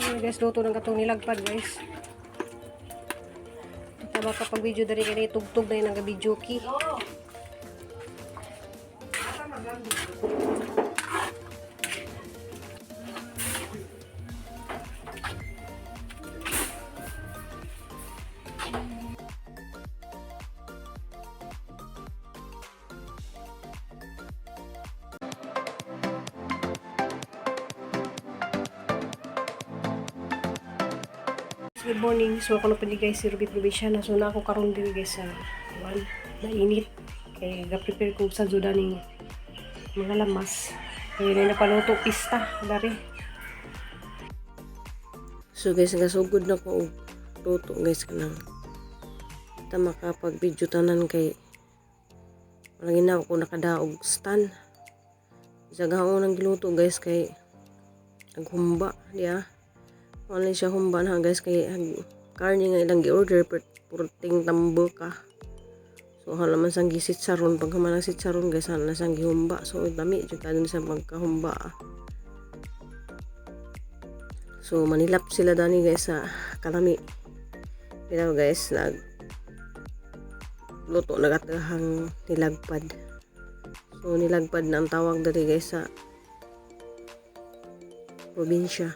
Ayun, guys, luto ng katong nilagpad, guys. Tama kapag video dari kay tugtog na yun ang gabi jockey. Good morning. So ako na pala, guys, si Ruby Provinciana. So na ako karon diri, guys, sa kuan nainit. Kay ga-prepare ko sa juda ning mga lamas. Kay na napaluto pista dari. So guys, nagasugod na ko og luto, guys, kanang ta makapag video tanan kay wala gina ako nakadaog stand. Sa gaon ang giluto, guys, kay naghumba diya. Wala siya humba na, guys, kay ang karne nga ilang gi-order per purting tambo ka. So hala man sang gisit saron pag human ang sitsaron, guys, hala na sang gihumba. So dami jud kanon sa pagkahumba. Ah. So manilap sila dani, guys, sa kalami. Pero guys, nag luto na katahang nilagpad. So nilagpad na ang tawag dali, guys, sa probinsya.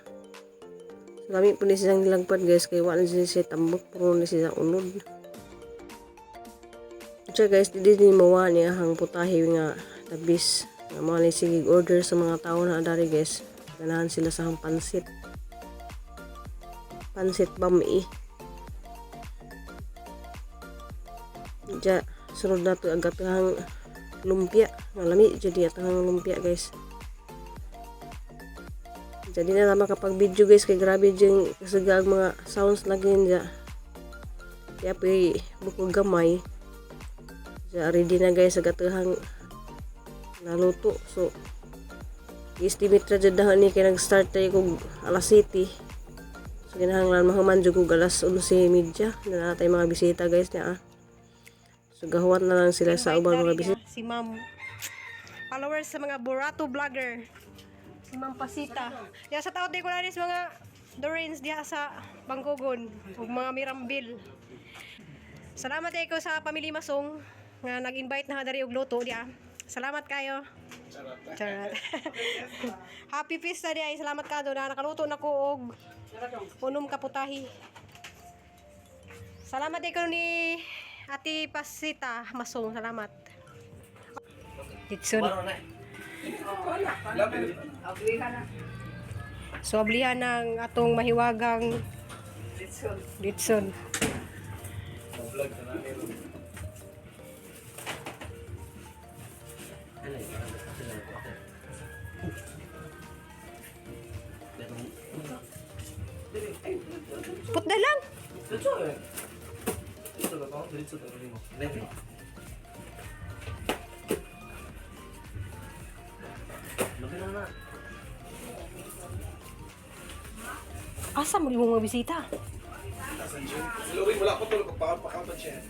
So lami po ni siyang nilagpad, guys, kay wala siya siya tambok, puro ni siya unod. Siya, guys, di ni mawa niya ang putahe nga tabis. Nga mga ni sige order sa mga tao na dari, guys. Ganahan sila sa hang pansit. Pansit bami. Ja, sunod na to ang gatahang lumpia. Nga lami jadi atahang lumpia, guys. Jadi na lamang kapag video, guys, kay grabe dyan kasagag mga sounds lagi niya. Kaya pa buko gamay. Ja, ready na, guys, sa gatahang naluto. So, estimate ra jud ni kay nag-start tayo kog alas 7. So kinahanglan mahuman jud kog alas 11:30 na natay mga bisita, guys, niya. Ah. So gahuwat na lang sila sa ubang mga bisita. Si Ma'am followers sa mga Burato vlogger. Si Ma'am Pasita. Ya sa taot ko na mga Dorins diha sa Bangkogon ug mga Mirambil. Salamat ko sa pamilya Masong nga nag-invite na dari og luto diha. Salamat kayo. Charot. Happy Pista diha. Salamat ka na nakaluto na ko og unom ka putahi. Salamat ko ni Ate Pasita Masong. Salamat. Litson. So ablihan ng atong mahiwagang litson. Put na lang. Asa mo yung mga bisita? Luwi, wala ko tulog. Pagpakapan siya.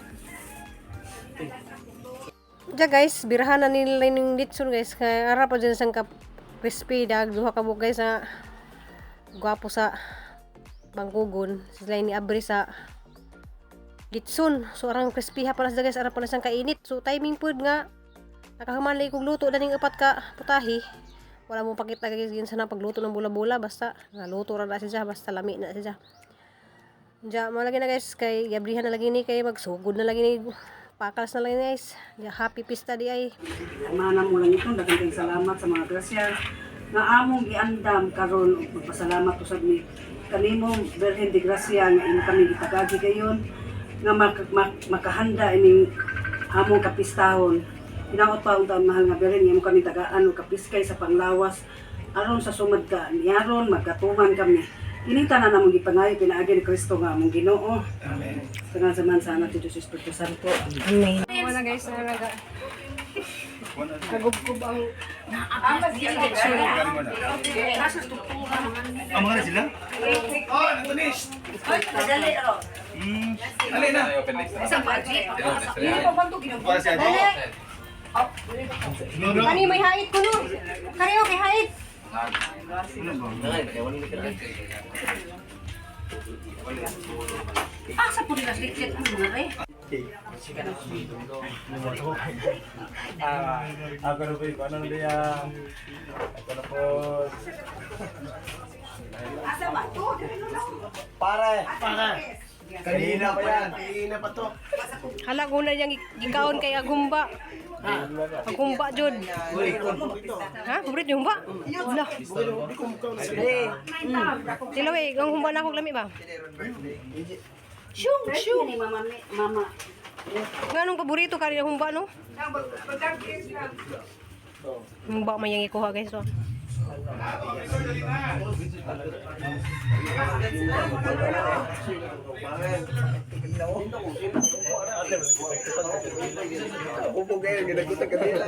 Diya, guys, birahan na nila yung litson, guys. Kaya ara pa dyan sang ka crispy dag duha ka buok, guys, na gwapo sa Bangkugon. Sila ni abri sa litson. So arang crispy ha pala sila, guys, ara pala sang kainit. So timing pud nga nakahuman lay kog luto daning upat ka putahi. Wala mo pakita, guys, yun sa na pagluto ng bula-bula, basta naluto ra na siya, basta lami na siya. Diya, malagi na, guys, kay gabrihan na lagi ni kay magsugod na lagi ni pakals na lagi ni, guys. Diya, happy pista di ay. Mana mo lang itong daghang kayong salamat sa mga grasya nga among giandam karon ug magpasalamat usab mi kanimo, Birhen de Gracia, nga imo kami gipagagi gayon nga makahanda ining among kapistahon. Hinaot pa unta, mahal nga Birhen, imo kami tagaan og kapiskay sa panglawas aron sa sumad ka niaron magkatuman kami. Ining tanan among gipangayo pinaagi ni Kristo nga among Ginoo. Amen. Sa ngalan sa Amahan, sa Anak, sa Diyos Espiritu Santo. Amen. Wala, guys, na naga nagubkob ang Ang mga na sila? Oh, Antonis! Dali na. Para si Adi. Kani may hait ko no. Kani kay hait. Asa po nila sikit ang mga re? Ako na po yung ano niya. Ako na po. Asa ba to? Pare! Pare! Kanina pa yan. Kanina pa to. Hala guna yang gikaon kay agumba. Agumba jud. Ha? Paborito yung humba? Hala. Sila wey, ang humba na akong lami ba? Shung, shung. Ni mama, mama. Nganong paborito ka rin ang humba no? Humba man yang ikuha guys oh. Upo kayo, ginagutan ka nila.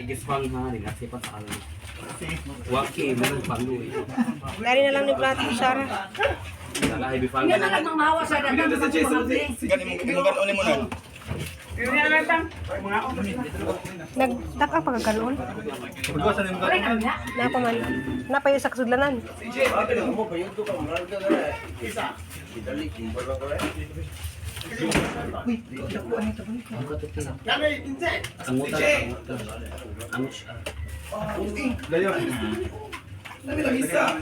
Igiswang ha, rin at sipat sa alam. Waki, meron panglo eh. Dari na lang ni plato Sara. Lalahi bifang. Nga na lang mamawa sa dagang mga mga. Nagtaka pagkakaroon. Napa man. Napa yung sa kasudlanan. Ang utak, ang utak. Ano siya? Dami lang isa.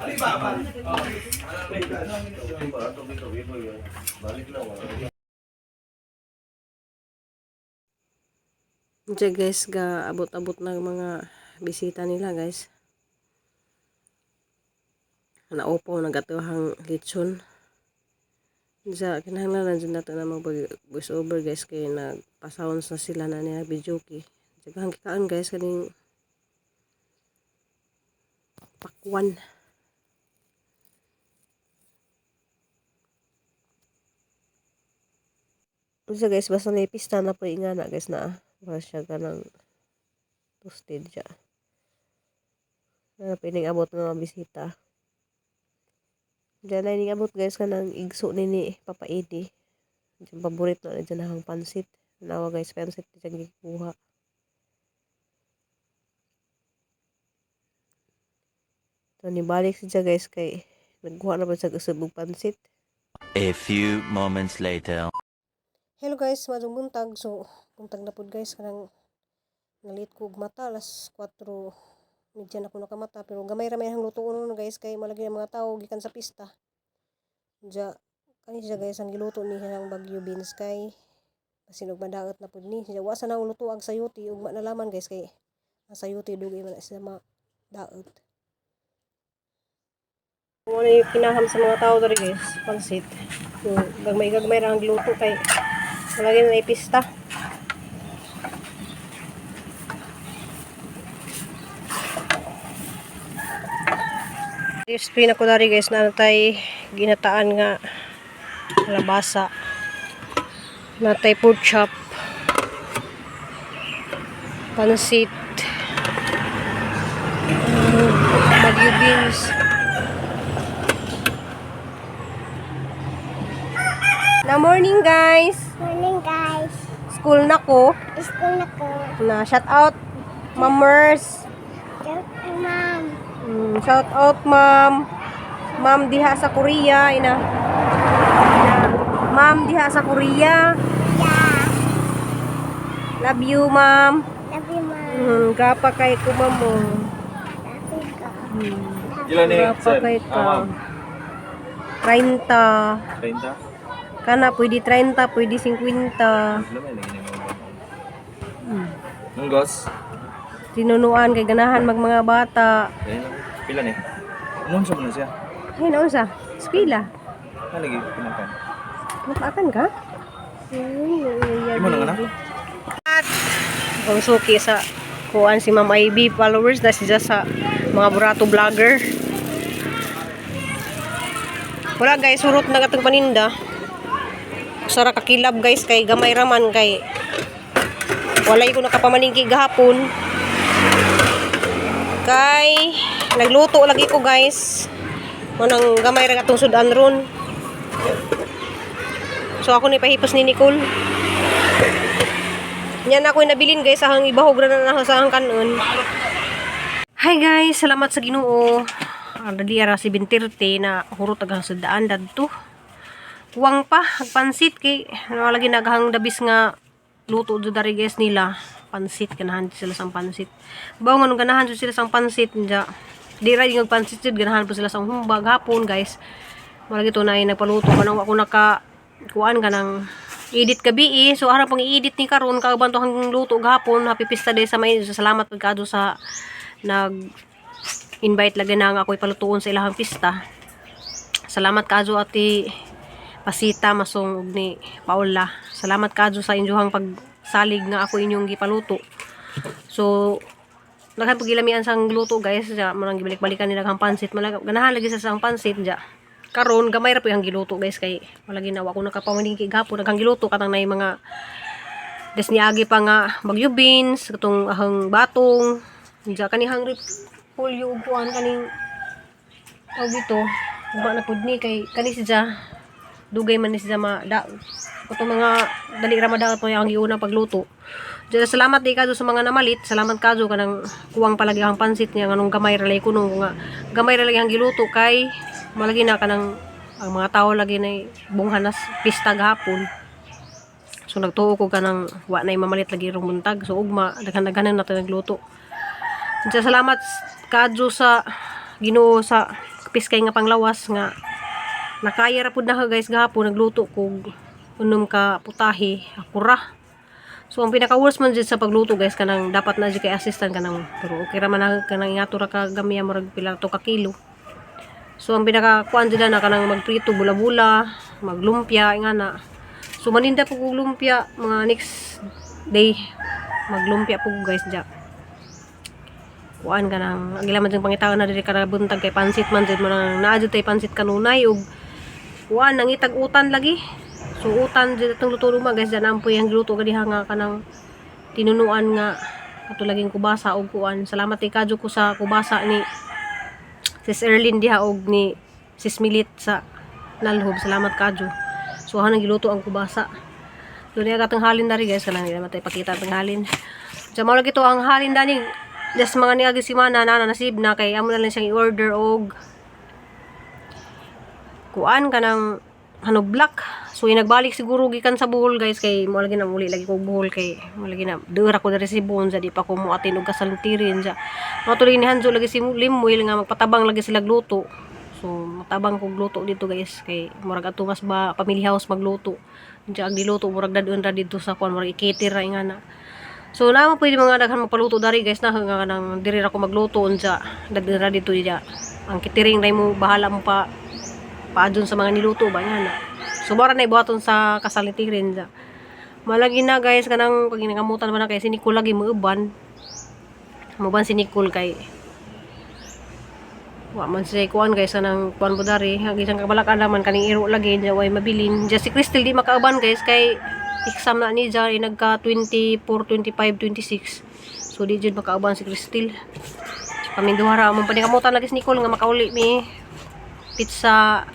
Ali ba? Diyan guys, ga abot-abot na mga bisita nila guys. Naupo nagatuhang lechon. Sa kinahanglan na dyan nato na mag voice over guys kay nagpasounds na sila na niya videoke. Daghang kikaan guys kaning pakwan. Unsa guys, basta na pista na po ingana guys na. Para siya ganang toasted siya. Na pining abot ng mga bisita. Diyan na ining abot guys kanang igso ni ni Papa Eddie. Diyan paborito na diyan ang pansit. Nawa guys, pansit diyan gikuha. So nibalik siya guys kay nagkuha na ba siya usab og pansit. A few moments later. Hello guys, maadtong buntag. So, buntag na pud guys kanang nalit ko og mata alas 4:30 na ko nakamata pero gamay ra may ang lutoon nun guys kay malagi ang mga tao gikan sa pista. Diya kani siya guys ang giluto niya ang Baguio beans kay basin og madaot na pud ni. Siya wa sa nang luto ang sayuti ug nalaman guys kay ang sayuti dugay man na siya madaot. Muna yung kinaham sa mga tao diri guys, pansit. So, gagmay-gagmay ra ang giluto kay wala na ipista. Explain ako dari guys na natay ginataan nga kalabasa. Natay pork chop. Pansit. Baguio beans. Na morning guys. Morning guys. School na ko. School na ko. Na shout out Ma'am Mers. Shout out, ma'am. Shout out ma'am. Ma'am diha sa Korea ina. Ina. Ma'am diha sa Korea. Yeah. Love you ma'am. Love you, ma'am. Gapa kay ko ma'am oh. Love you ko. Ilan ni Gapa kay ka. 30. 30? Kana pwede 30, pwede 50. Munggos? Tinunuan kay ganahan mag mga bata. Pila ni? Anong sa na siya? Ay naunsa? Eskwela. Nalagi pinakan. Napaakan ka? Imo na nga na? At ang suki sa kuan si Ma'am Ivy followers na siya sa mga burato vlogger. Wala guys, surot na katong paninda. Sara kakilab guys kay gamay raman kay walay ko nakapamalingki gahapon. Kay nagluto lagi ko guys. Manang gamay ra atong sudan ron. So ako ni pahipos ni Nicole. Yan ako nabilin guys, ahang ibahog ra na na sa ahang kanon. Hi guys, salamat sa Ginoo. Ang dali ra si 7:30 na hurot agang sa daan dadto. Kuwang pa pansit kay wala lagi naghang dabis nga luto jud dari guys nila. Pansit, ganahan sila sang pansit. Bawo nga nung ganahan jud sila sang pansit nja. Di ra yung pansit jud, ganahan po sila sang humba gahapon guys. Wala gito na ay nagpaluto kanang wa ko naka kuan kanang edit gabi eh. So ara pang i-edit ni karon kauban to hanggang luto gahapon. Happy Pista Day sa may, salamat pud kaadto sa nag invite lagi na nga ako'y palutuon sa ilahang pista. Salamat kaadto, Ate Pasita Masong ug ni Paula. Salamat kaadto sa inyong pagsalig nga ako inyong gipaluto. So daghan pag gilamian sang luto guys, ja mo nang gibalik-balikan ni daghang pansit. Malaga ganahan lagi sa sang pansit ja. Karon gamay ra po yung giluto guys kay wala ginawa ko nakapamalingki gahapon, daghang giluto katang nay mga des niagi pa nga bagyo beans, katong ahang batong ja, kanihang repolyo ug kuan kaning tawag dito, uba na pud ni kay kani siya dugay man ni siya ma da katong mga dali ra madaot mo ang giuna pagluto. Diyan, salamat di kadto sa mga namalit. Salamat kadto kanang kuwang palagi ang pansit niya nganong gamay ra lay kuno nga gamay ra lagi ang giluto kay malagi na kanang ang mga tao lagi na bunghanas pista gahapon. So nagtuo ko kanang wa na mamalit lagi rong buntag. So ugma daghan-daghanan na nagluto. Diyan, salamat kadto sa Ginoo sa piskay nga panglawas nga nakaya ra pud na ka guys gahapon, nagluto kog unom ka putahe ako ra. So ang pinaka worst man jud sa pagluto guys kanang dapat na jud kay assistant kanang, pero okay ra man na kanang ingato ra ka gamya, murag pila to ka kilo. So ang pinaka kuan jud na kanang magprito bula-bula, maglumpia ingana. So maninda po kog lumpia mga next day, maglumpia po ko guys ja. Kuan kanang ang ila man jud pangitaon na diri kada buntag kay pansit man jud mo nang naa jud tay pansit kanunay ug kuan nangitag utan lagi. So utan jud atong luto luma guys, dyan ampoy ang giluto ganiha nga kanang tinunuan nga ato laging kubasa og kuan. Salamat kay kadyo ko sa kubasa ni Sis Erlyn diha og ni Sis Milit sa Nalhob. Salamat kadyo. So hanang giluto ang kubasa. So niya katong halin dari guys, kanang hindi naman tayo pakita ang halin. So mao lagi to ang halin dani just mga niagi simana na nasib na kay amo na lang siyang i-order og kuan kanang hanublak. So inagbalik siguro gikan sa Bohol guys kay mo lagi na muli lagi ko Bohol kay mo lagi na dura ko diri sa Cebu sa di pa ko mo atin og kasalantirin sa mga tuloy ni Hanzo lagi si Limuel nga magpatabang lagi sila luto. So matabang kog luto dito guys kay murag ato mas ba family house magluto. Diya ang giluto murag dadon ra dito sa kuan, murag i-cater ra ingana. So naman pwede mga daghan magpaluto dari guys na nga kanang diri ra ko magluto unsa dadon ra dito diya. Ang catering ra mo bahala mo pa paadyon sa mga niluto ba nga na. So mora na ibuhaton sa kasalitirin ja. Malagi na guys kanang pag ginagamutan man na kay si Nicole lagi muuban. Muuban si Nicole kay wa man siya kuan guys kanang kuan po dari ang isang kabalak man kaning iro lagi diya way mabilin. Diya si Crystal di makauban guys kay exam na ni diya ay nagka 24, 25, 26. So di jud makauban si Crystal. So, kami duha ra among panikamutan lagi si Nicole nga makauli mi pizza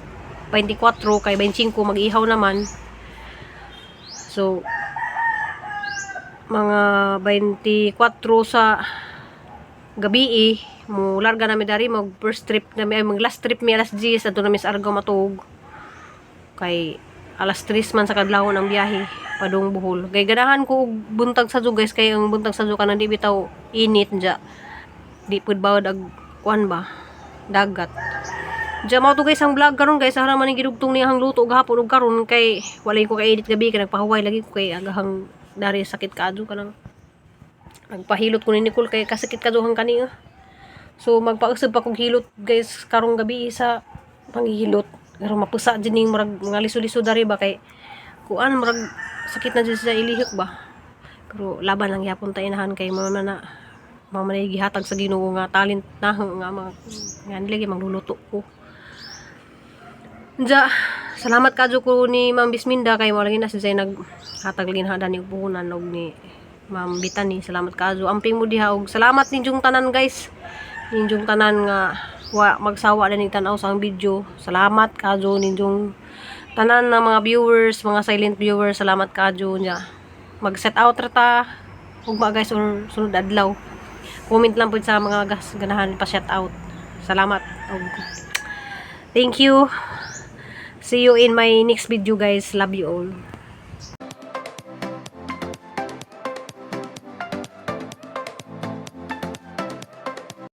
24 kay 25 mag-ihaw naman. So mga 24 sa gabi eh, mo larga nami dari, mag first trip nami ay mag last trip mi alas 10 adto nami sa Argao matuog. Kay alas 3 man sa kadlawon ang biyahe padung Bohol. Kay ganahan ko og buntag sa guys kay ang buntag sa kanang di bitaw init dya. Di pud bawod ag kuan ba dagat. Diya mao to guys ang vlog karon guys, ara man ning gidugtong niya ang luto gahapon ug karon kay walay ko ka-edit gabi kay nagpahuway lagi ko kay agahang dari sakit kaadto kanang nagpahilot ko ni Nicole kay kasakit kaduhang kani ah. So magpausab pa kog hilot guys karong gabi sa panghihilot. Pero mapusa din ning murag mga liso-liso dari ba kay kuan murag sakit na jud sa ilihok ba. Pero laban lang gyapon ta inahan kay mama na mama na gihatag sa Ginoo nga talent na nga mga nga lagi magluluto ko. Diya, salamat kadyo ko ni Ma'am Bisminda kay wala na siya naghatag lagi na ni puhunan og ni Ma'am Bitani. Salamat kadyo. Amping mo diha og salamat ninyong tanan guys. Ninyong tanan nga wa magsawa na ning tan-aw sa ang video. Salamat kadyo ninyong tanan ng mga viewers, mga silent viewers. Salamat kadyo niya. Mag-set out ra ta. ugma guys or sunod adlaw. Comment lang po sa mga ganahan pa shout out. Salamat. Og thank you. See you in my next video, guys. Love you all.